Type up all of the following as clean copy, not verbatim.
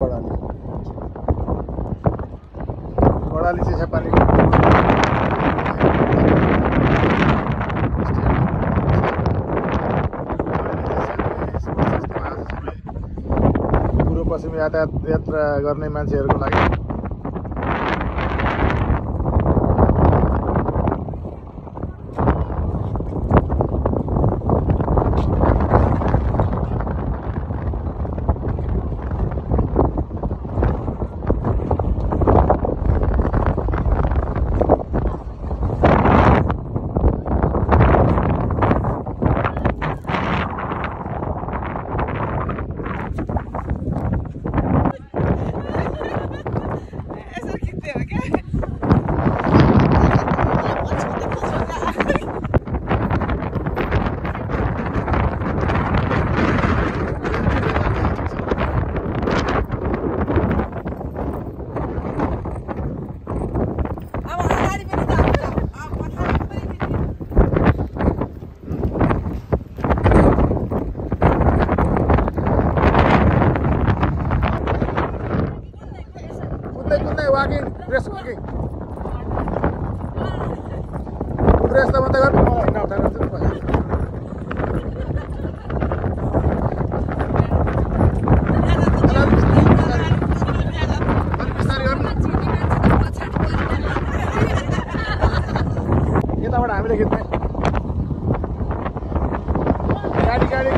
Kodali चाहिँ Sepani पूर्व पश्चिम यात्रा गर्ने मान्छेहरूको लागि walking, rest walking. Rest the matagar. Now tagar tu apa? Kita mana ambil kita? Gadi.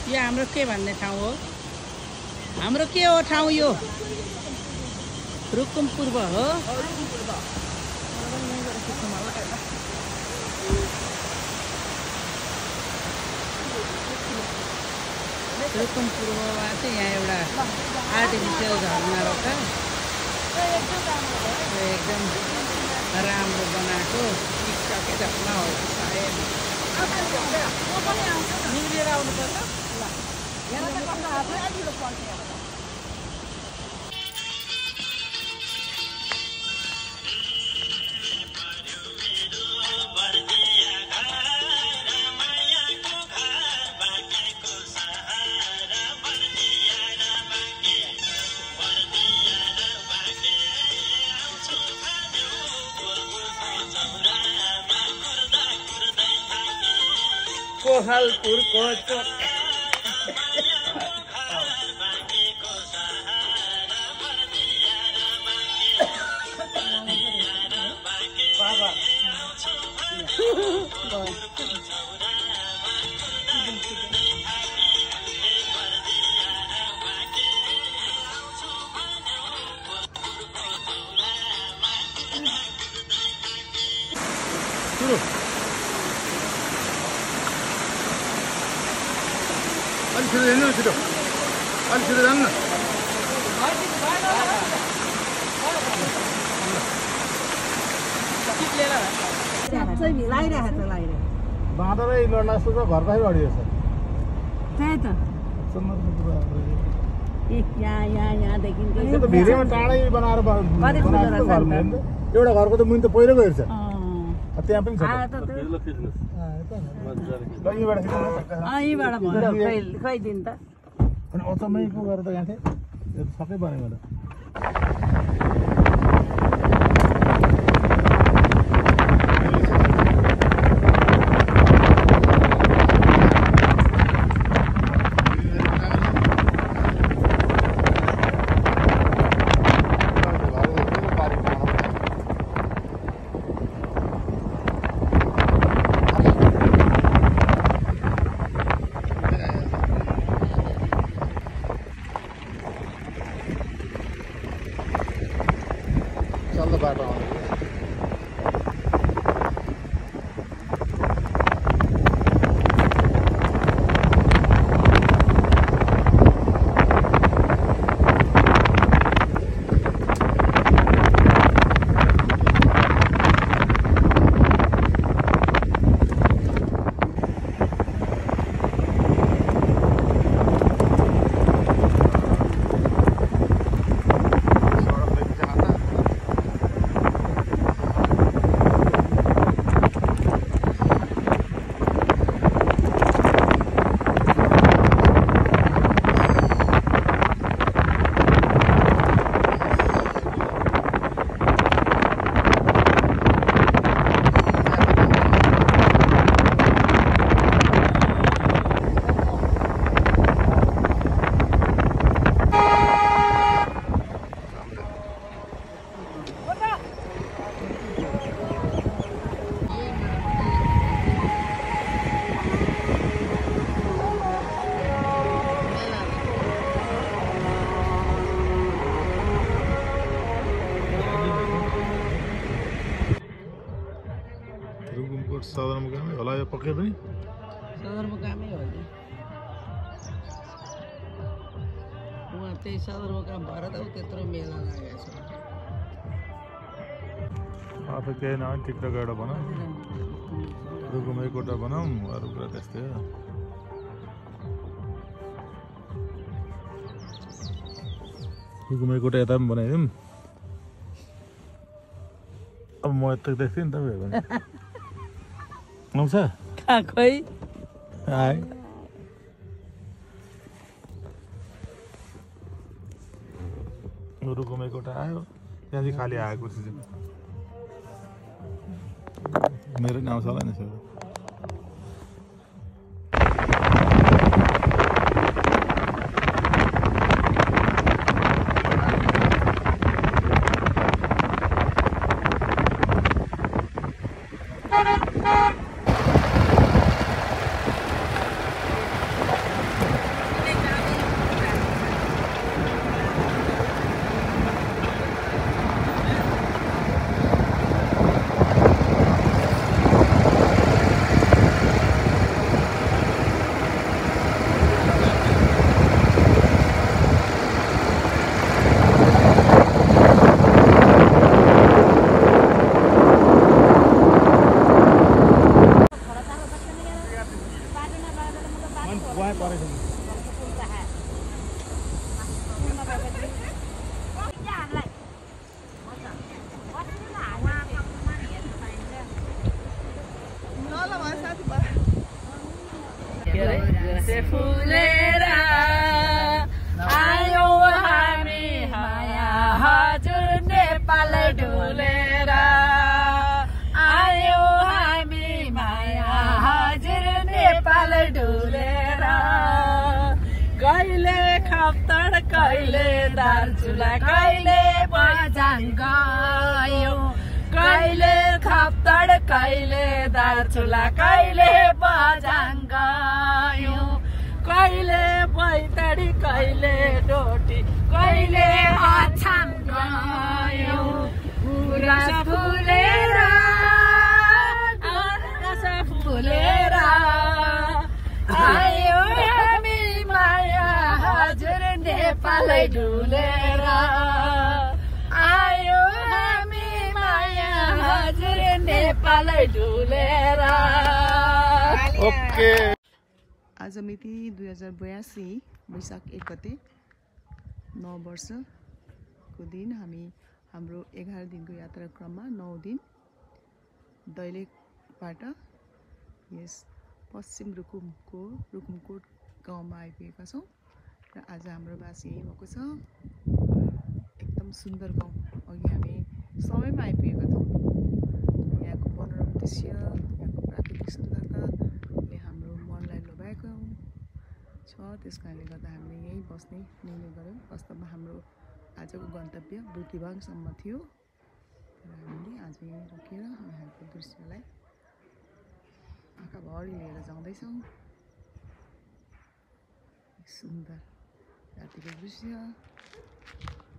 यो हाम्रो के भन्ने ठाउँ हो? हाम्रो के हो ठाउँ यो? रुकुम पूर्व हो? रुकुम पूर्वमा चाहिँ यहाँ एउटा आर्टिफिसियल झरना रहेछ। एकदम राम्रो बनाएको टिकटके झरना हो सायद। निक्लिएर आउनुपर्छ। कोहलपुरको चोक सुरु अलि छिटो हिँड्नु छिटो अलि छिटो जानु न बाँदरै लड्न जस्तो छ घर बाहिर अडियो छ त्यही त यहाँदेखि भिरैमा टाढै बनाएर एउटा घरको त मुनि त पहिरो गएर छ त्यहाँ पनि छ खैदिनु त अनि अचम्मैको गरेर त यहाँ थिएँ सबै बनेको त चल्दो बाटो आउँछ सदरमुकामै होला यो पक्कै पनि सदरमुकामै हो नि उहाँ त्यही सदरमुकाम भएर त त्यत्रो मेला लागेको छ आफै केही नभए टिकटक एउटा बनाऊ रुकुम एकवटा बनाऊ अरू कुरा त्यस्तै हो रुकुम एकवटा यता पनि बनाइदिउँ अब म यता देख्थेँ नि तपाईँहरू आउँछ खै आए रुकुम एकवटा आयो त्यहाँ चाहिँ खाली आएको चाहिँ मेरो नि आउँछ होला नि सर फुलेर आयो हामी माया हजुर नेपाल डुलेर आयो हामी माया हजुर नेपाल डुलेर कहिले खप्तड कहिले दार्चुला कहिले बजाङ गयो कहिले खप्तड कहिले दार्चुला कहिले बजाङ गयो कहिले बैतडी कहिले डोटी कहिले अछाम गयो गुराँस फुलेर आकाश फुलेर आयो हामी माया हजुर नेपाल डुलेर आयो हामी माया हजुर नेपाल डुलेर ओके आज मिति 2082 वैशाख 1 गते 9 वर्षको दिन हामी हाम्रो 11 दिनको यात्रा क्रममा 9 दिन दैलेखबाट यस पश्चिम रुकुमकोट गाउँमा आइपुगेका छौँ र आज हाम्रो बास यही भएको छ। एकदम सुन्दर गाउँ। अघि हामी समयमा आइपुगेका थियौँ। यहाँको मनोरम दृश्य, यहाँको प्राकृतिक सुन्दरताले हाम्रो मनलाई लोभ्याएको छ। त्यस कारणले गर्दा हामीले यहीँ बस्ने निर्णय गऱ्यौँ। वास्तवमा हाम्रो आजको गन्तव्य बुर्तिवाङसम्म थियो र हामीले आज यहीँ रोकेर यहाँको दृश्यलाई आँखाभरि लिएर जाँदैछौँ। सुन्दर रातिको दृश्य।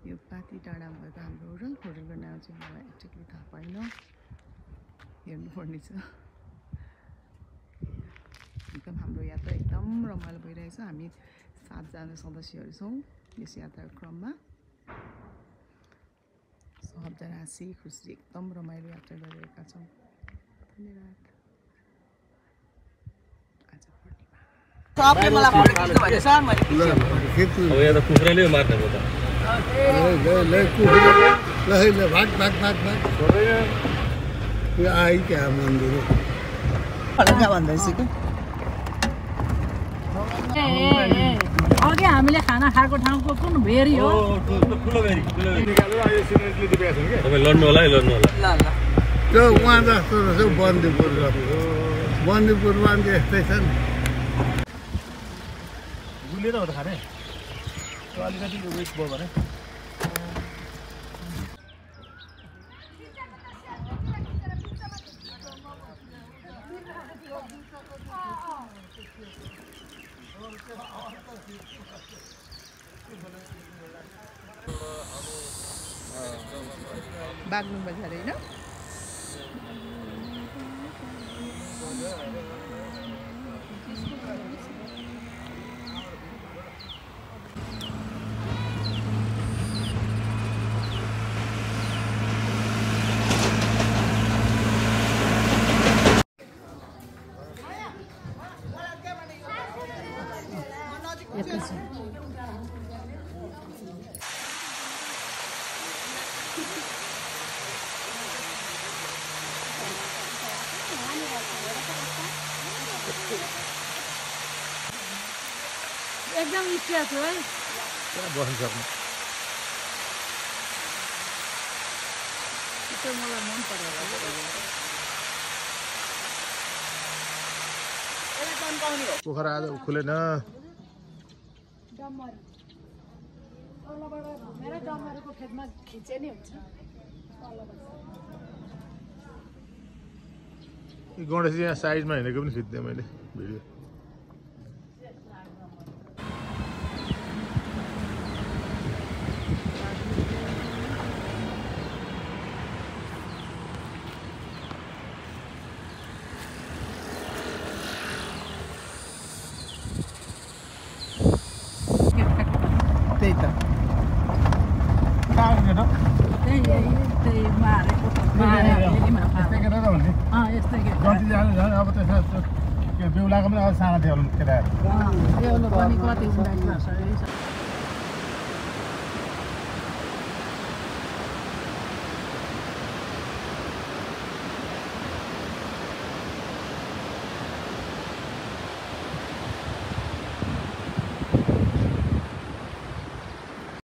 यो पाती डाँडामा भएको हाम्रो होटलको नाम चाहिँ मलाई एक्ज्याक्टली थाहा पाइन, हेर्नुपर्ने छ। एकदम हाम्रो यात्रा एकदम रमाइलो भइरहेछ। हामी 7 जना सदस्यहरू छौँ यस यात्राको क्रममा। सबजना हाँसी खुसी एकदम रमाइलो यात्रा गरिरहेका छौँ। धन्यवाद। सबले मलाई फोटो खिच्नु भने सर मैले खिच्छु। अब यहाँ त कुखुराले मार्ने हो त। ले भाग यो आई क्या मन्दिर फलका भन्दैछु के। अघि हामीले खाना खाएको ठाउँको कुन भेरी हो? ठुलो भेरी निकालेर अहिले सिनेटले दिएको छ के। तपाईँ लड्नु होला है, लड्नु होला। ल ल त्यो उहाँ जस्तो रहेछ बन्दीपुरमा पनि यस्तै छ नि। गुलिएर हो त खाने अलिकति वेट भयो भने। बागलुङ बजार होइन? एकदम स्ट्रेस हो है। बस्नु सक्नु। त्यो मलाई मन पर्यो। पोखरा आज खुलेन। डमहरूको खेतमा खिचे नि हुन्छ। गणेश यहाँ साइडमा हिँडेको पनि खिच्दै मैले भिडियो। बेहुलाको पनि अब सानो थियो केटाहरू। यो पनि कति